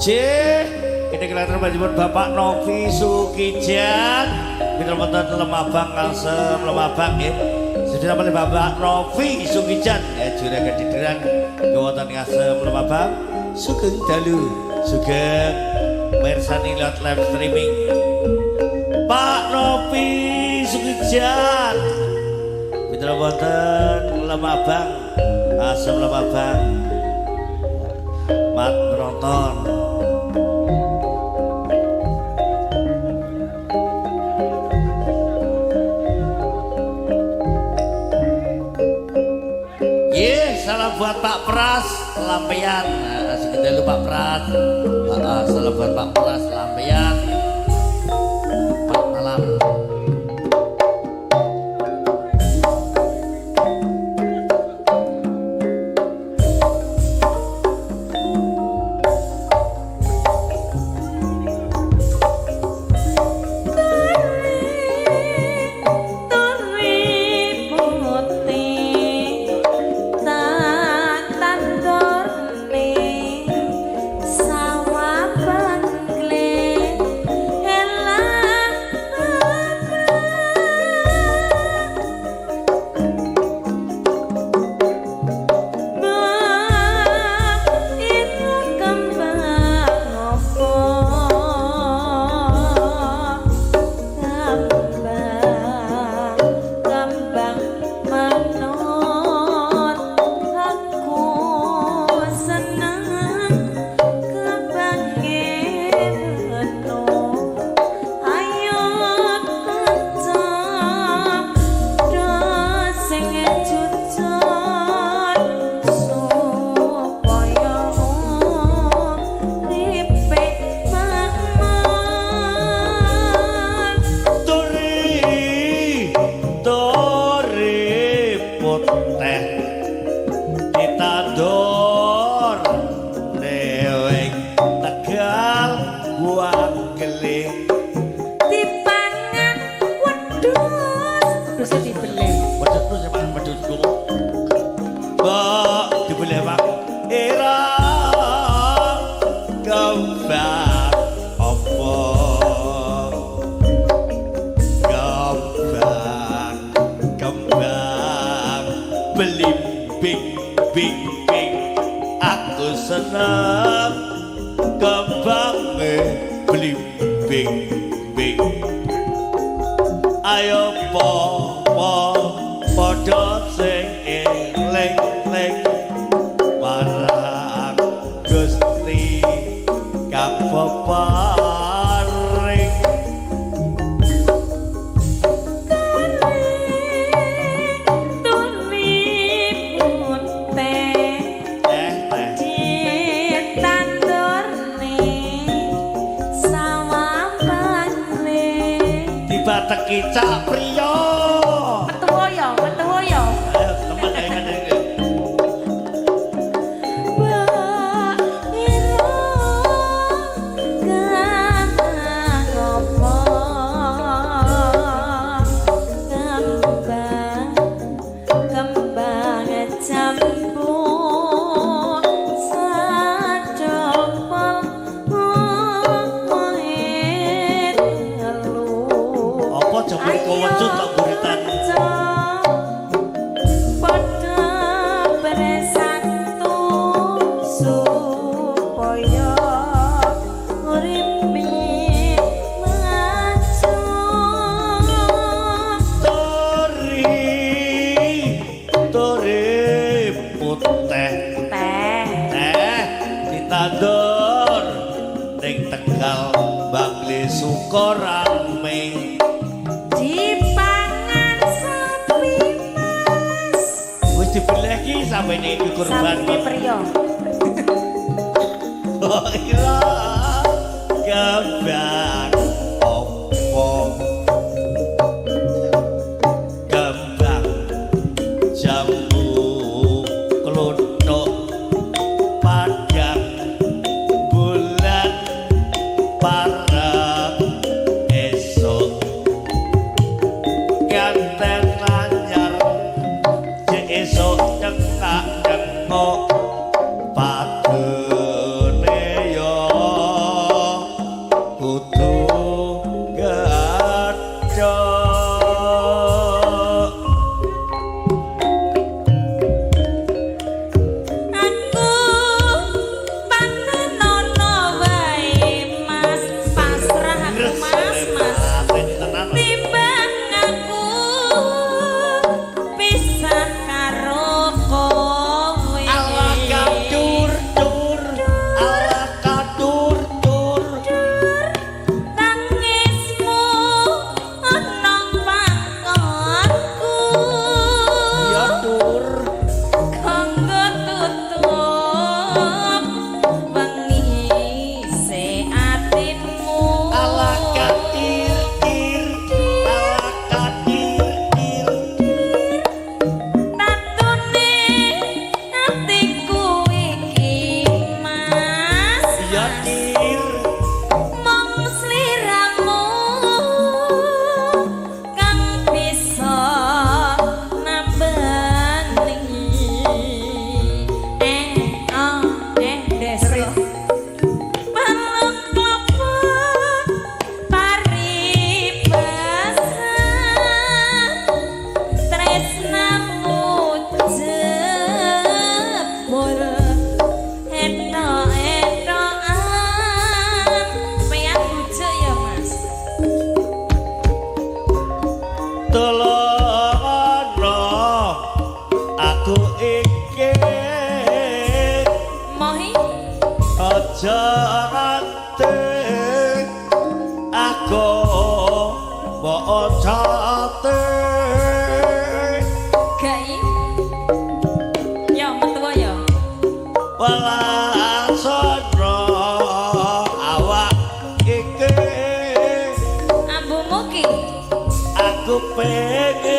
Cih, kita kelihatan majibun Bapak Novi Sukijan. Kita wonten Lemabang Kalsem Lemabang nggih. Sudah oleh Bapak Novi Sukijan ya juragan didiran wonten Ngasem Lemabang. Sugeng dalu, sugeng mirsani liwat live streaming. Pak Novi Sukijan. Mitra wonten Lemabang, Ngasem Lemabang. Mat nonton. Ye, salam buat Pak Pras Lampian. Nah, sekedar lu Pak Pras. Salam buat Pak Pras Lampian. Selamat malam. Turi putih tak tandurne sawah bangkle elah Ibu kembang opo kembang kembang manut aku seneng kembange menut ayo kanca do sing jujur supaya uripe makmur. Turi, turi putih ditandur neweng Tegal Wangkele. Dipangan wedhus terus dibeleh. Wedhus terus ya Pak, wedhus ku. Kok dibeleh Pak? Ira kembang apa? Kembang, kembang belimbing bing bing aku seneng kembange belimbing bing. Ayo po po padha sing eling ling marang Gusti kang peparing. Turi putih Teh teh ditandurne sawah bangkle. Dibateki cak priya. Metu ya, metu ya. Ayo teman ayo ayo. Mbak Ira kembang opo kembang kembang jambu sadopol wohe telu. Apa jebul kewecut tak buritan. Padha bersatu supaya uripe maju. Turi turi putih Teh teh ditandur ning Tegal Bangli Sukorame. Dipangan sapi mas. Wis dibeleh ki sampe iki kurban. Sapine priya. Oh iya kembang opo kembang jambu kluthuk padang bulan pareng esuk ganten anyar jek esuk cengak cengok padune yo. iki. Mohi. Aja nganti aku mbok cate. Gai. Ya metu ya. Welasana awak iki. Ambumu ki. Aku pengen